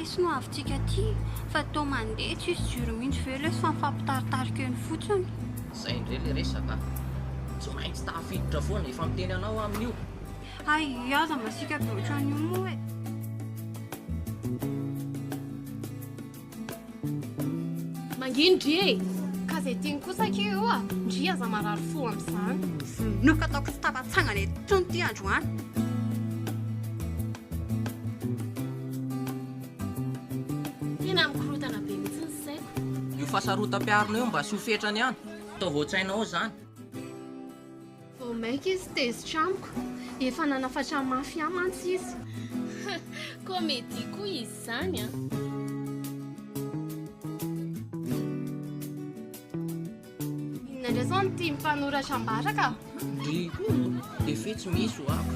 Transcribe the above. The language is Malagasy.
lesy no avintsika aty fa toa mandeha tsisy jiro mihitsy ve lesy fa mifampitaritarika eny fotsiny. Zay indray le resaka a! Tsy maintsy tafiditra foana, efa miteny anao aho amin'io. Hay aza masiaka be ohatran'io moa e! Manginy ndry e! Ka zay tiany kosa akia io a! Ndry aza marary fo amin'izany. Vonoiko ataoko tsy tafatsangana intsony ity androany. Tena mikorontana be mihitsy ny saiko. Io fahasarotam-piarina io mba asio fetrany ihany. Ataovy ao an-tsainao ao izany. Vao mainka izy tezitra amiko. Efa nanafatra mafy ahy mantsy izy. Comédie koa izy izany an! Inona indray izao no tian'ny mpanoratra ambara ka? Ndry, effet tsy misy ho'ako.